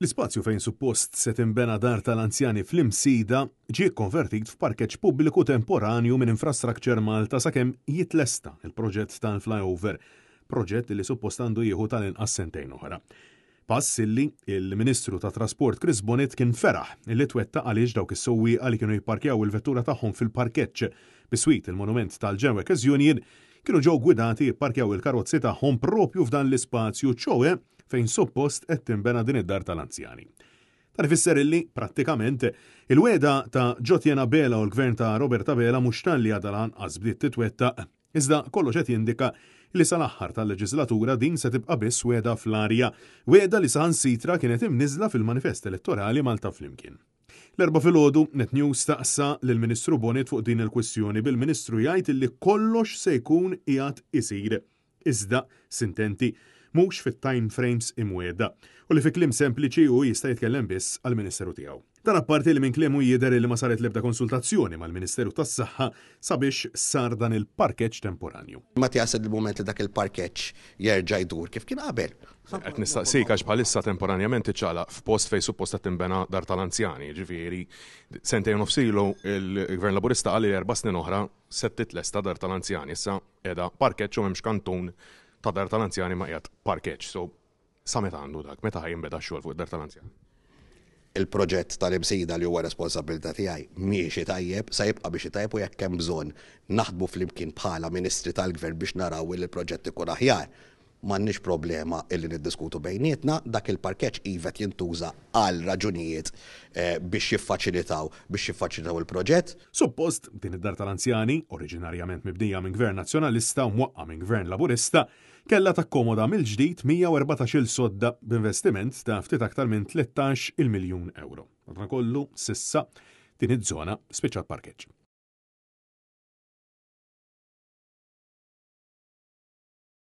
L-ispazju fejn suppost se tinbena dar tal-anzjani fl-Imsida ġie kkonvertit f'parkeġġ pubbliku temporanju minn Infrastructure Malta sakemm jitlesta l-proġett tal-flyover, proġett li suppost għandu jieħu tal-inqas sentejn oħra. Pass illi il-Ministru tat-Trasport Chris Bonett kien feraħ illi twettaq għaliex dawk is-sewwieqa li kienu jipparkjaw il-vettura tagħhom fil-parkeġġ biswit il-monument tal-Gen Workers Union kienu ġew gwidati jipparkjaw il-karozzi tagħhom propju f'dan l-ispazju, ċoe fejn suppost qed tinbena din id-dar tal-anzjani. Dan ifisser illi, prattikament, il-wegħda ta' Jotjen Abela u l-Gvern ta' Robert Abela mhux talli għadha lanqas bdiet titwettaq, iżda kollox qed jindika li sal-aħħar tal-leġislatura din se tibqa' biss wegħda fl-arja, wegħda li saħansitra kienet imniżżla fil-manifest elettorali Malta Flimkien. L-Erbgħa filgħodu, Net News staqsa lill-Ministru Bonett fuq din il-kwistjoni bil-Ministru jgħid illi kollox se jkun qiegħed isir. Iżda, sintenti, mhux fit-time frames imwiegħda, u li fi kliem sempliċi hu jista' jitkellem biss għall-Ministeru tiegħu. Dan apparti li minn kliemu jidher li ma saret l-ebda konsultazzjoni mal-Ministeru tas-Saħħa sabiex sar dan il-parkeġġ temporanju. Imma jasal il-mument li dak il-parkeġġ jerġa' jdur kif kien qabel. Qed nistaqsik għax bħalissa temporanjament iċċaqlaq f'post fejn suppost qed tinbena dar tal-anzjani, jiġifieri sentejn u nofs ilu l-Gvern Laburista qal li erba' snin oħra se titlesta dar tal-anzjani. Issa qiegħda parkeġġ u m'hemmx kantun ta' dar tal-anzjani ma qiegħed parkeġġ. So, sa meta għandu dak? Meta ħa jinbeda x-xogħol fuq id-dar tal-anzjani? Il-proġett tal-Imsida li huwa responsabbiltà tiegħi miexi tajjeb, sa jibqa' miexi tajjeb u jekk hemm bżonn naħdmu flimkien bħala Ministri tal-Gvern biex naraw li l-proġett ikun aħjar. M'għandniex problema illi niddiskutu bejnietna, dak il-parkeġġ iva qed jintuża għal raġunijiet biex jiffaċilitaw biex jiffaċilitaw il-proġett. Suppost, din id-dar tal-anzjani, oriġinarjament mibnija minn Gvern Nazzjonalista u mwaqqa' minn Gvern Laburista, kellha takkomoda mill-ġdid 114-il sodda b'investiment ta' ftit aktar minn 13-il miljun ewro. Madankollu, s'issa, din iż-żona spiċċat parkeġġ.